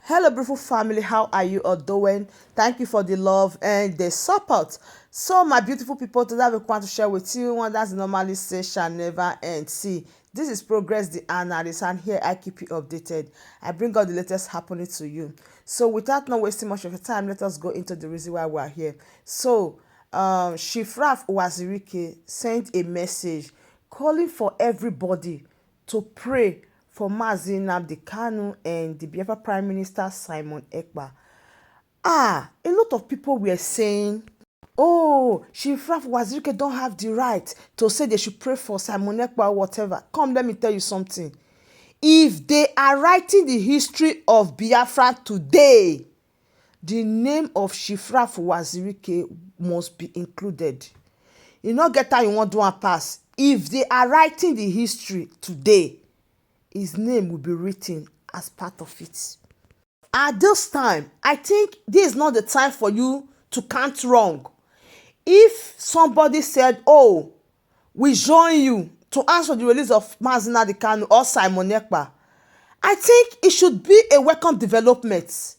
Hello, beautiful family. How are you all doing? Thank you for the love and the support. So, my beautiful people, today we want to share with you one that's normally say shall never end. See, this is Progress the Analyst, and here I keep you updated. I bring all the latest happening to you. So, without not wasting much of your time, let us go into the reason why we are here. So, Chief Ralph Uwazurike sent a message calling for everybody to pray for Mazi Nnamdi Kanu and the Biafra Prime Minister Simon Ekpa. A lot of people were saying, oh, Chief Ralph Uwazurike don't have the right to say they should pray for Simon Ekpa or whatever. Come, let me tell you something. If they are writing the history of Biafra today, the name of Chief Ralph Uwazurike must be included. You no get how you wan do am pass. If they are writing the history today, his name will be written as part of it. At this time, I think this is not the time for you to count wrong. If somebody said, oh, we join you to ask for the release of Mazi Nnamdi Kanu or Simon Ekpa, I think it should be a welcome development.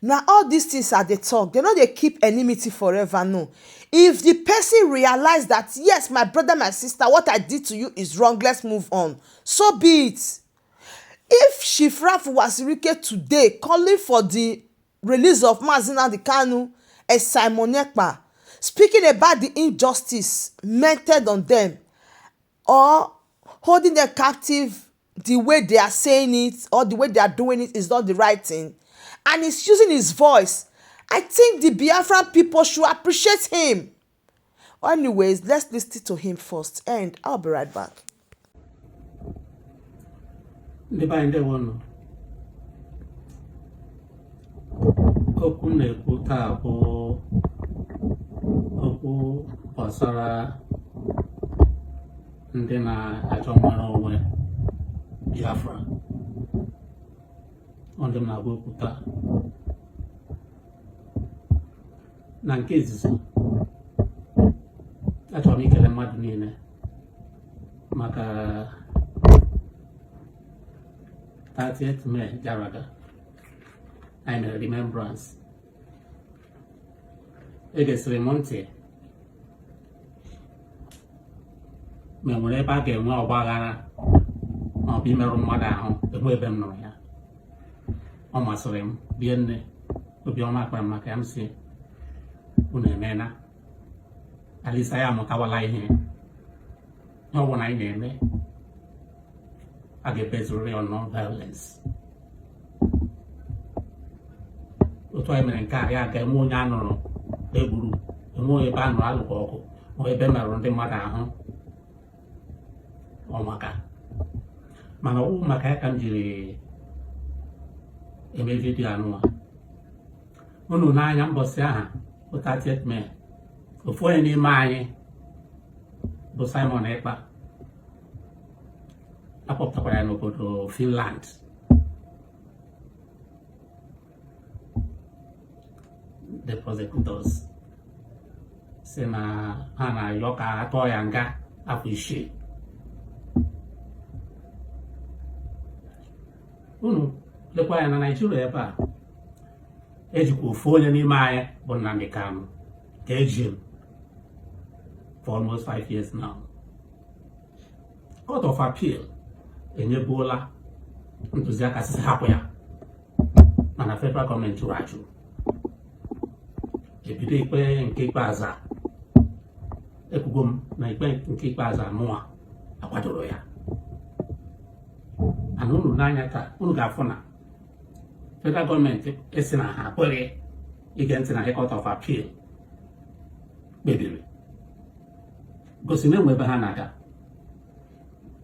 Now, all these things are the talk. They know they keep enmity forever, no. If the person realize that, yes, my brother, my sister, what I did to you is wrong, let's move on. So be it. If Chief Ralph Uwazurike today calling for the release of Mazi Nnamdi Kanu and Simon Ekpa, speaking about the injustice meted on them or holding them captive the way they are saying it or the way they are doing it is not the right thing, and he's using his voice, I think the Biafran people should appreciate him. Anyways, let's listen to him first, and I'll be right back. Ndị be anyị, ndewo nụ. Okwu m na-ekwu taa bụ okwu gbasara ndị na-achọ nnwere onwe Biafra. Ọ ndị m na-agwa okwu taa. Na nke izizi, achọrọ m ikele mmadụ niile maka 30th May gara aga anyị mere remembrance. Egesịrị m ntị ma enwere ebe a ga-enwe ọgba aghara ma ọ bụ imerụ mmadụ ahụ, enwe ebe m nụrụ ya. Ọ masịrị m bie nne obiọma kpara m maka ya. M si unu emeela. Alisa ya amụtawala ihe ihe ọ bụla anyị na-eme a ga-ebezurịrị on non-violence. Otu anyị mere nke a, ya ga-enwe onye a nụrụ egburu, enwe ebe a nụrụ alụkwa ọgụ, ma ebe merụrụ ndị mmadụ ahụ. Ọ maka mana ọ maka ya ka m jiri eme video anụwa unu n'anya. Mbọsị aha bụ 30th May, ofu onye n'ime anyị bụ Simon Ekpa akpọpụtakwara ya n'obodo Finland. The prosecutors si na ha na-ayọ ka a tụọ ya nga afọ 6. Unu lekwa ya na Naịjirịa ebe a, ejikwa ofu onye n'ime anyị bụ Nnamdi Kanu ka eji m for almost 5 years now. Court of Appeal enyebuola ntụziaka sị hapụ ya, mana federal gọọmenti jụrụ ajụ. Ebido ikpe nke ikpeazụ a, ekwugo m na ikpe nke ikpeazụ a mụnwa akwadoro ya. Mana unu n'anya taa, unu ga-afụ na federal gọọmenti esi na ha ekweghị ige ntị na ihe Court of Appeal kpebiri, gosi na enwe ebe ha na-aga,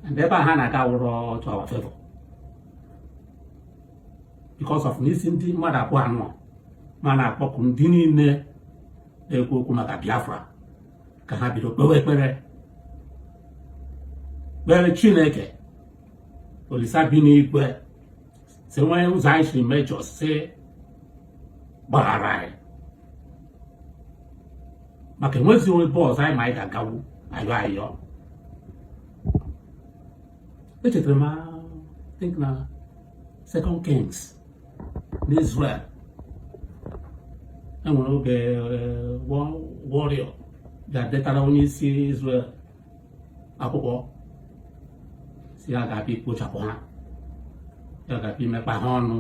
and ebe a ha na-aga wụrụ to our favor because of n'isi ndị mmadụ abụọ anọ. Ma na-akpọku ndị niile na-ekwu okwu maka Biafra ka ha bido kpewe ekpere, kpere Chineke Olisa bi n'igwe, si nwee ụzọ anyị siri mejọ, si gbaghara anyị, maka enwezi onwe bọọsụ anyị ma anyị ga-agawu ayọ ayọ. Echetara m, I think na Second Kings N'Israel, enwere oge warrior ga-detara onye isi Israel akwụkwọ, si ya ga-abịa ikpochapụ ha, ya ga-abịa imekpa ha ọnụ,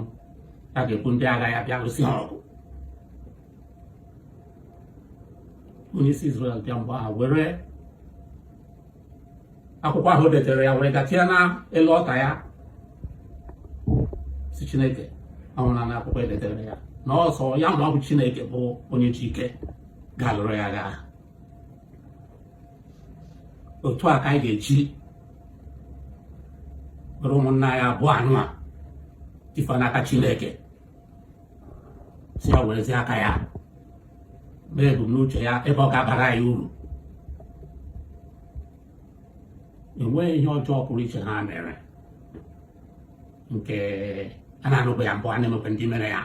ya ga-ebu ndị agha ya bịa lụsị ha ọgụ. Onye isi Israel bịa mgbe ahụ were akwụkwọ ahụ o detere ya were gatinye na elu altar ya, si Chineke ahụna na akwụkwọ edetere ya na ọsọ ya ma ọ bụ Chineke bụ onye ji ike ga-alụrụ ya agha. Otu a ka anyị ga-eji were ụmụnna anyị abụọ anụ a tifa n'aka Chineke, si ya werezi aka ya mee ebumnuche ya ebe ọ ga-abara anyị uru. Enweghị ihe ọjọọ pụrụ iche ha mere nke a na-anụbe ya mbụ. A na-emekwa ndị mere ya,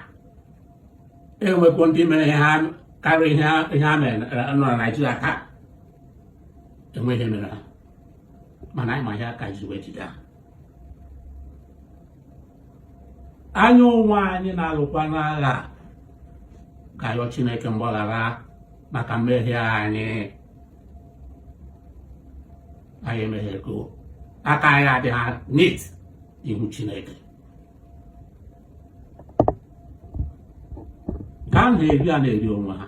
enwekwo ndị mere ha karịa ihe ha mere nọ na Naịjirịa taa, enweghị ihe mere ha, mana anyị ma ihe aka ji wee jide ha. Anyị onwe anyị na-alụkwa n'agha ga-ayọ Chineke mgbaghara maka mmehie anyị. Anyị emehiego, aka anyị adịghị neat ihu Chineke. Ka a na-eri, a na-eri onwe ha,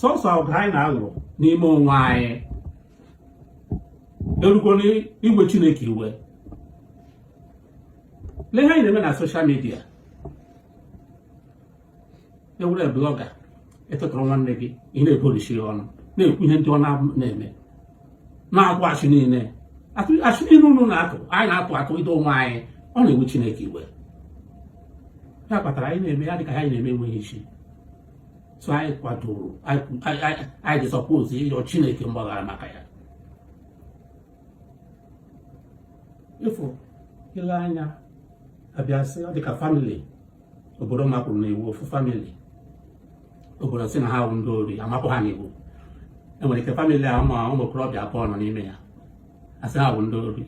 sọsọ ọgụ anyị na-alụ n'ime onwe anyị erugo n'iwe Chineke iwe. Lee ihe anyị na-eme na social media. Ewere blogger etụtụrụ nwanne gị, ị na-epolishi ya ọnụ, na-ekwu ihe ndị ọ na-eme, na-atụ achị niile, achị niile unu na-atụ, anyị na-atụ atụ ido onwe anyị, ọ na-ewe Chineke iwe. Ya kpatara anyị na-eme ya dịka anyị na-eme enweghị isi. So anyị kwadoro, anyị dị suppose ịyọ Chineke mgbaghara maka ya. Ịfụ ile anya abịa sị ọ dịka family obodo mapụrụ n'iwu, ofu family obodo sị na ha wụ ndị ori, amapụ ha n'iwu. Enwere ike family a ụmụ okorobịa abụọ nọ n'ime ya, asị ha wụ ndị ori,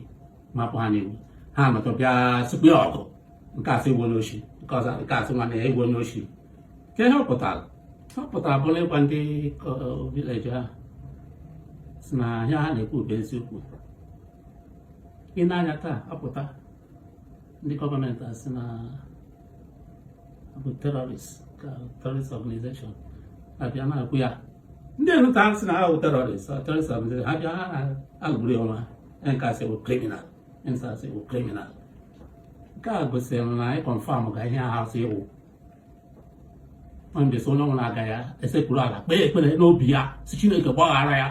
mapụ ha n'iwu. Ha nọtọ bịa sịkwa ya ọgụ, nke asị egwu onye oshi, nke ọzọ nke asị nwanne ya egwu onye oshi. Ka ihe ọ pụtara, ọ pụtara bụ na ịgwa ndị village ahụ si na ihe ha na-ekwu bụ eziokwu. Ị na-anya taa apụta ndị gọọmenti asị na ọ bụ terrorist, ka terrorist organization abịa na-ekwu ya. Ndị enu taa sị na ha bụ terrorist, terrorist organization, ha bịa ha alụgburu onwe ha. Nke asị bụ criminal, nke asị bụ criminal. Nke a gosiri na anyị confirm ga ihe ahụ asị ịwụ ndị onye ọbụla aga ya esekpuru ala kpee ekpere n'obi ya, si Chineke gbaghara ya,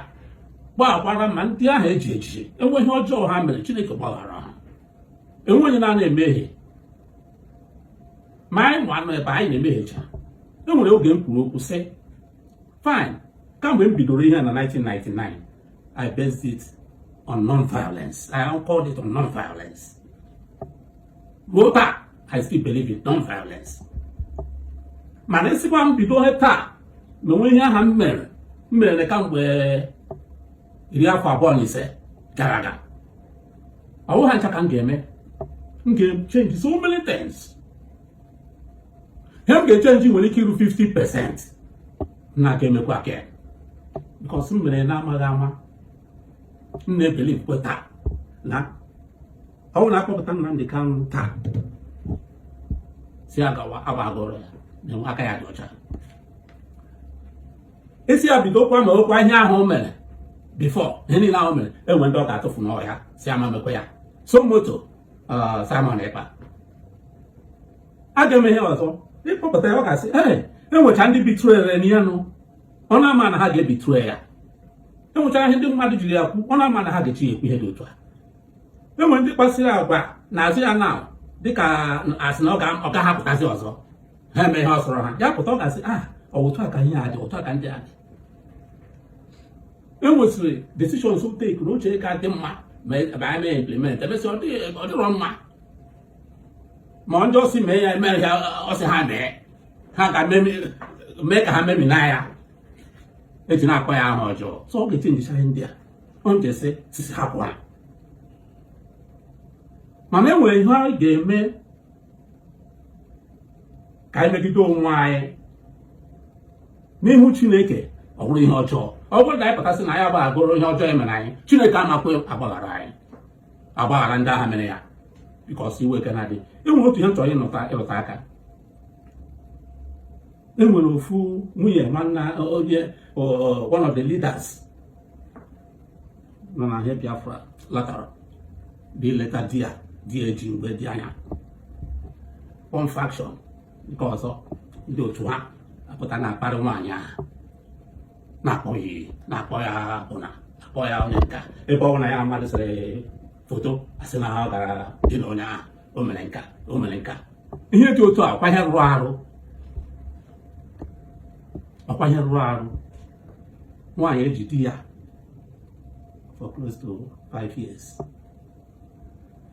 gbaghakwara ma ndị ahụ eji ejiji enweghị ọjọọ ha mere. Chineke gbaghara ha. Enweghị na emehie, ma anyị nwa nọ ebe anyị na-emehiecha. E nwere oge m kwuru okwu sị fine, kamgbe m bidoro ihe na 1999, I based it on non-violence. I called it on non-violence. Ruo taa, I still believe in non-violence. Mana esikwa m bido ihe taa ma enwe ihe aha m mere, m mere kamgbe 25 gara aga, ọ bụghị ha ncha ka m ga-eme. M ga-change so many things. Ihe m ga-echange nwere ike iru 50% na ga-emekwa ke because m mere na-amaghị ama. M na-ebelieve kwe taa na ọ bụrụ na akpọpụta Nnamdi Kanu taa, si agawa agbagoro ya na aka ya dị ọcha, esi ya bidokwa ma okwa ihe ahụ o mere before, ihe niile ahụ mere, enwe ndị ọ ga-atụfu n'ọhịa si ama mekwa ya. So moto Simon Ekpa a ga-eme ihe ọzọ ịkpọpụta ya, ọ ga-asị ee, enwecha ndị betrayere ya nụ, ọ na-ama na ha ga-ebetray ya. Enwechara ihe ndị mmadụ jiri ya kwu, ọ na-ama na ha ga-echi ya ekwu ihe dị otu a. Enwere ndị kpasịrị agwa n'azụ ya na dịka asị na ọ gaghị apụtazi ọzọ, ha eme ihe ọ sọrọ ha, ya pụta, ọ ga-asị, ah, ọ otu a ka ihe a dị, otu a ka ndị a dị. E nwesịrị decisions take na uche ka dị mma ma anyị mee implement, emesịa ọ dịrọ mma, ma ndị ọsị mee ya eme ya, ọsị ha mee, ha ga mee ka ha memina ya eji na-akpọ ya aha ọjọọ. So ọ ga-echangecha ihe ndị a. Ọ njesi sisi hapụ ha, mana e nwere ihe anyị ga-eme. Ka anyị megide onwe anyị n'ihu Chineke, ọ bụrụ ihe ọjọọ, ọ bụrụ na anyị pụtasị na anyị agbaghagoro ihe ọjọọ e mere anyị, Chineke amakwa agbaghara anyị, agbaghara ndị agha mere ya, because iwe ka na-adị. Enwere otu ihe m chọrọ ịrụta aka. Enwere ofu nwunye nwanne onye, one of the leaders nọ na ihe Biafra, latara dị leta di ya. Di ya eji mgbe dị anya, one faction nke ọzọ, ndị otu ha apụta na-akparị nwaanyị ahụ, na-akpọ ya iyi, na-akpọ ya akwụna, akpọ ya onye nka. Ebe ọ bụla ya mmadụ foto, asị na ha gara di na onye ahụ, o mere nka, o mere nka. Ihe dị otu a, ọkwa ihe rụrụ arụ, ọkwa ihe rụrụ arụ. Nwaanyị eji di ya for close to 5 years,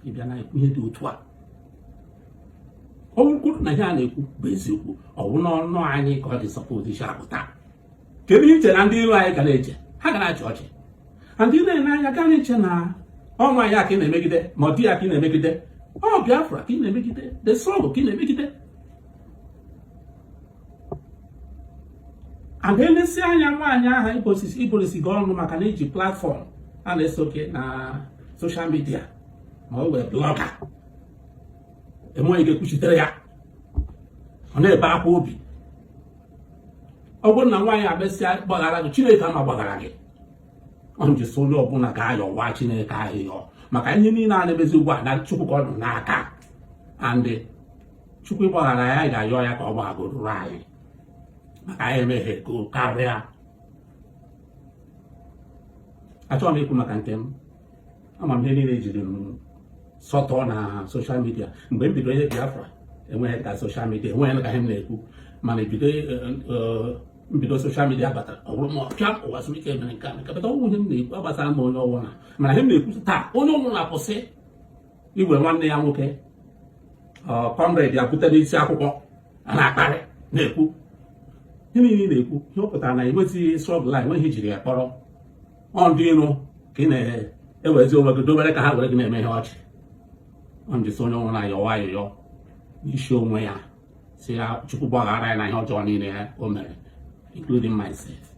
ị bịa na-ekwu ihe dị otu a. Ọ bụrụ na ihe a na-ekwu bụ eziokwu, ọ bụ n'ọnụ anyị ka ọ dị suppose isi apụta. Kedu ihe iche na ndị iro anyị ga na-eche? Ha ga na-achị ọchị. Ndị na-ene anya ga na-eche na ọnwa ya ka ị na-emegide, ma ọ dị ya ka ị na-emegide, ọ Biafra ka ị na-emegide, the struggle ka ị na-emegide. And elesi anya, nwaanyị ahụ iborisi gị ọnụ maka na iji platform a na-eso gị na social media, ma ọ wee blogger, enweghị ga-ekwuchitere ya, ọ na-ebe akwa obi. Ọ bụrụ na nwaanyị abịasịa gbaghara gị, Chineke ama gbaghara gị. Ọ njisi onye ọbụla ga-ayọwa Chineke ahịhịọ maka ihe niile a na-emezi ugbu a na Chukwu ka ọ nọ n'aka. And Chukwu ịgbaghara ya, anyị ga-ayọ ya ka ọ gbaghagoro anyị, maka anyị emeghe go karịa. Achọghị m ikwu maka nke m. Ama m ihe niile ejiri m sọtọ na social media. Mgbe m bido ihe Biafra, enweghị ka social media, enweghị ka ihe m na-ekwu, mana ebido mbido social media batara, ọ bụrụ ma ọpịa ụwa ike mere nke a nke bata. Ọnwụ ihe m na-ekwu agbasara m onye ọbụla, mana ihe m na-ekwu taa, onye ọbụla kwụsị igwe nwanne ya nwoke, comrade ya, bute n'isi akwụkwọ a na-akparị, na-ekwu ihe niile ị na-ekwu. Ihe ọ pụtara na enwezighị struggle a, enweghị ijiri ya kpọrọ. Ọ ndị iro ka ị na-ewezi onwe gị dobere ka ha were gị na-eme ihe ọchị. Ọ njisi onye ọnwụ na-ayọwa ayọyọ n'isi onwe ya, si ya Chukwu gbaghara ya na ihe ọjọọ niile o mere, including myself.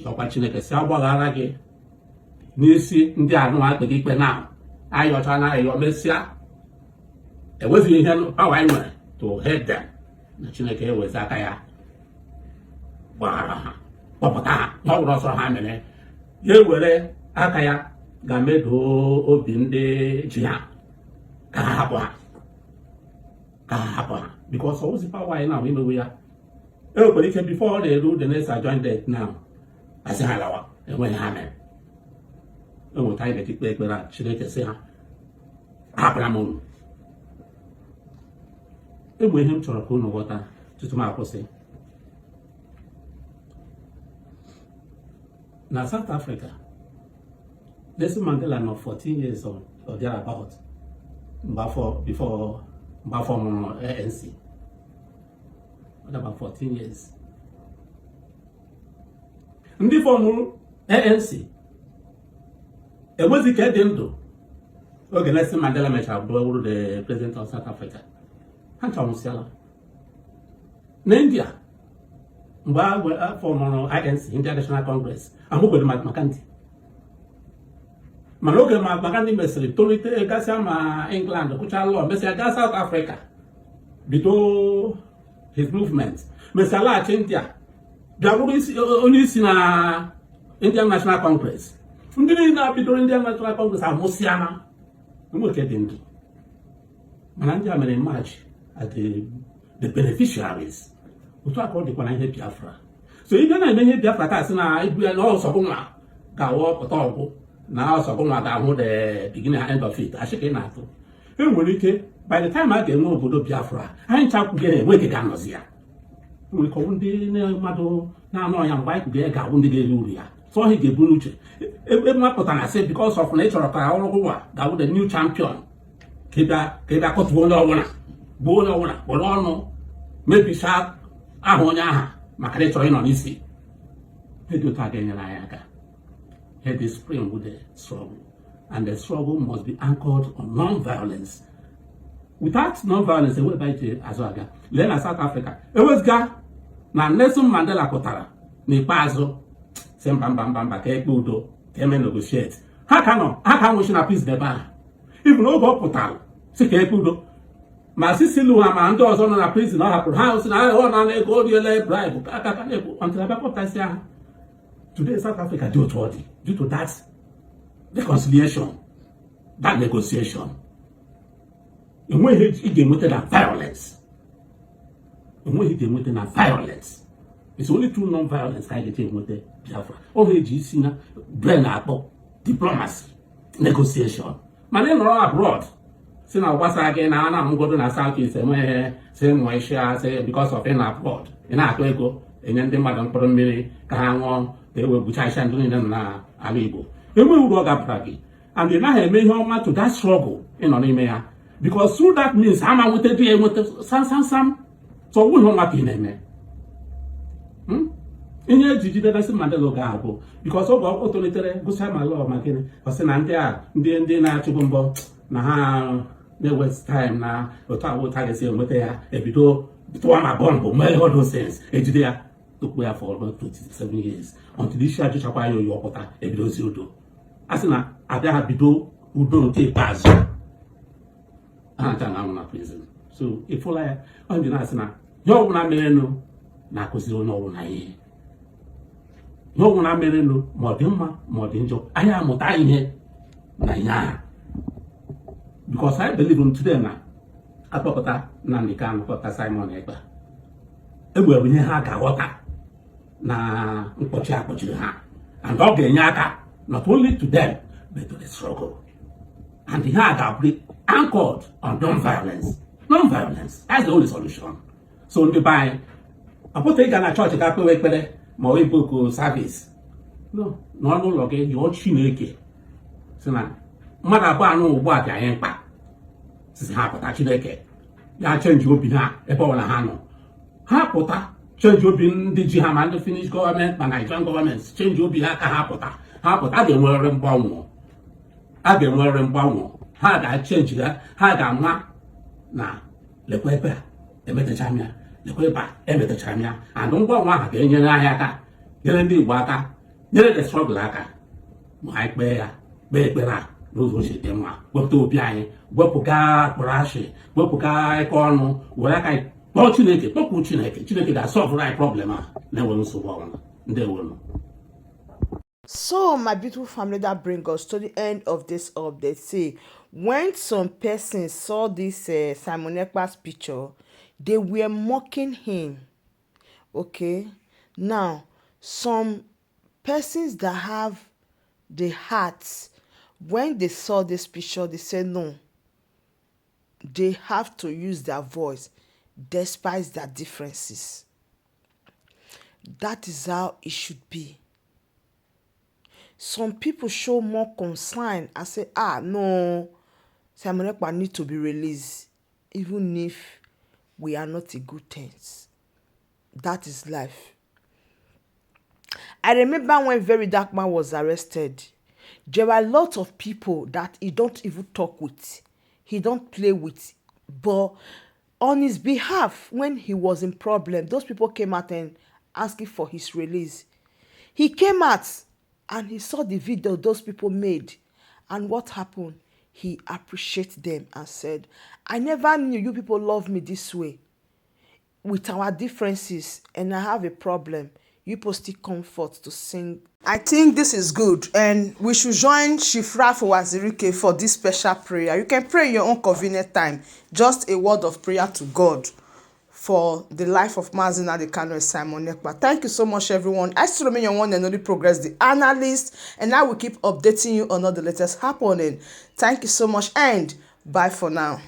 Ọkwa Chineke si agbaghara gị n'isi ndị anụ akpeghị ikpe na ayọcha na ayọ mesịa, enwezighị ihe power anyị nwere to help them, na Chineke ewezi aka ya gbaghara ha, kpọpụta ha. Ihe ọ bụla ọsọ ha mere, ya ewere aka ya ga-emedoo obi ndị ji ha ka ha hapụ ha, ka ha hapụ ha, because ọwụzi power anyị na imewe ya. E nwekwara ike before ọ na-eru the next adjourned date now, asị ha lawa, enweghị ha mere. Enweta anyị ga-eji kpee ekpere a, Chineke sị ha hapụra m unu. Egbe ihe m chọrọ ka unu ghọta tutu m akwụsị: na South Africa, Nelson Mandela nọ 14 years or thereabout mgbe afọ before mgbe afọ mụrụ ANC, about 14 years. Ndị formụrụ ANC enwezi ka dị ndụ oge Nelson Mandela mechara bụrụ the president of South Africa. Ha ncha nwụsịala. Na India, mgbe a formụrụ INC, India National Congress, amụbeghị Mahatma Gandhi. Mana oge Mahatma Gandhi mesịrị tolite, gasịa ma England, gụchaa law, mesịa gaa South Africa, bido his movement, mesịa laghachi India, bịa bụrụ onye isi na Indian National Congress. Ndị niile na-bidoro Indian National Congress amụsịana, nwoke dị ndụ, mana ndị a mere emerge as the beneficiaries. Otu a ka ọ dịkwa na ihe Biafra. So ị bịa na-eme ihe Biafra taa, sị na ibu ya na ọsọgụ nwa ga-awụ pụta ọgwụ, na ọsọgụ nwa ga-ahụ the beginning and end of it, asị ka ị na-atụ. E nwere ike by the time a ga-enwe obodo Biafra, anyị ncha kwuge enwe ike ga-anọzi ya. Nwere ike ọwụ ndị mmadụ na-anụ ya mgbe anyị kwuge ga-awụ ndị ga-eri uru ya. So ọhịa ga-ebu n'uche ebe mapụtara sị because of na ị chọrọ ka ọrụ nwa ga-awụ the new champion, ka ị bịa kọtụọ onye ọbụla, gbuo onye ọbụla, were ọnụ mebichaa aha onye aha maka na ị chọrọ ịnọ n'isi. Ihe dị otu a ga-enyere anyị aka. Head the spring with the struggle, and the struggle must be anchored on non-violence. Without non-violence, enwe ebe anyị ji azụ aga. Lee na South Africa, ewezụga na Nelson Mandela pụtara n'ikpeazụ si mba, mba, mba, mba, ka ekpe udo, ka eme negotiate. Ha ka nọ, ha ka nwụchi na prison ebe ahụ. Ibu n'oge ọ pụtara si ka ekpe udo, ma Sisilu ha ma ndị ọzọ nọ na prison ọ hapụrụ ha, si na ọ na ego o riele, bribe aka ka na-ekwu until abịa kpọpụtasị ha. Today South Africa dị otu ọ dị due to that reconciliation, that negotiation. Enweghị ị ga-enweta na violence, enweghị ị ga-enweta na violence. It's only through non-violence ka anyị ga-eji enweta Biafra. Ọ ga-eji isi na brain akpọ diplomacy, negotiation. Mana ị nọrọ abroad si na gbasara gị na a na-amụgodo na South East, enweghị si mụọ isi asị because of ị na abroad, ị na-atụ ego enye ndị mmadụ mkpụrụ mmiri ka ha ṅụọ ka e wee gbuchasịa ndị niile nọ n'ala Igbo, enweghị uru ọ ga-abara gị, and ị naghị eme ihe ọma to that struggle ị nọ n'ime ya, because through that means ama nweta di ya enweta sam sam sam. So ọ ihe ọma ka ị na-eme. Ihe eji jide Nelson Mandela oge ahụ bụ because oge o tolitere gụsịa ma law ma gịnị, ọ sị na ndị a ndị na-achụbụ mbọ na ha na-waste time na otu awụ otu a ga-esi enweta ya, ebido tụwa ma bọmbụ mee all those things, ejide ya tukpu ya for about 27 years until isi ajụchakwa ya oyi, ọpụta ebidozi udo. A sị na abịa ha bido udo nke ikpeazụ, ha ncha na-anwụ na prison. So ịfụla ya, ọ dị na-asị na ihe ọbụla merenụ na-akụziri onye ọbụla ihe. Ihe ọbụla merenụ, ma ọ dị mma ma ọ dị njọ, anyị amụta ihe na ihe ahụ, because I believe in today na akpọpụta Nnamdi Kanu, kpọpụta Simon Ekpa, egwere ihe ha ga-aghọta na mkpọchi akpọchiri ha, and ọ ga-enye aka not only to them but to the struggle, and ihe a ga-abụ anchored on non-violence. Non-violence, that's the only solution. So ndị be anyị, ọ pụta ịga na chọọchị ga kpewe ekpere ma ọ ịbụku service, no. Nọ n'ụlọ gị yọọ Chineke si na mmadụ abụọ anụ ugbu a dị anyị mkpa, sisi ha pụta. Chineke ya change obi ha ebe ọbụla ha nọ, ha pụta, change obi ndị ji ha, ma ndị Finnish gọọmenti ma Nigerian gọọmenti, change obi ha ka ha pụta. Ha pụta, a ga-enwerịrị mgbanwe, a ga-enwerịrị mgbanwe. Ha ga-achange ha, ha ga-ama na lekwa ebe a emetachara m ya, lekwa ebe a emetachara m ya, and mgbanwe ahụ ga-enyere anyị aka, nyere ndị Igbo aka, nyere the struggle aka, ma anyị kpee ya, kpee ekpere a n'ụzọ o si dị mma, wepụta obi anyị, wepụga akpụrụ ashị, wepụga ịkọ ọnụ, were aka anyị kpọọ Chineke, kpọkwụ Chineke. Chineke ga-asolvụrụ anyị problem a na-enweghị nsogbu ọbụla. Ndewonu. So, my beautiful family, that bring us to the end of this update. See, when some persons saw this Simon Ekpa's picture, they were mocking him. Okay, now some persons that have the heart, when they saw this picture, they said no, they have to use their voice despite their differences. That is how it should be. Some people show more concern and say, "Ah, no, Simon Ekpa need to be released, even if we are not in good terms." That is life. I remember when Very Dark Man was arrested, there were a lot of people that he don't even talk with, he don't play with, but on his behalf, when he was in problem, those people came out and asking for his release. He came out and he saw the video those people made, and what happened? He appreciated them and said, "I never knew you people love me this way. With our differences and I have a problem, you people still comfort to sing." I think this is good, and we should join Shifra Uwazuruike for this special prayer. You can pray in your own convenient time. Just a word of prayer to God for the life of Mazi Nnamdi Kanu and Simon Ekpa. Thank you so much, everyone. I still remain your one and only Progress, the analyst, and I will keep updating you on all the latest happening. Thank you so much, and bye for now.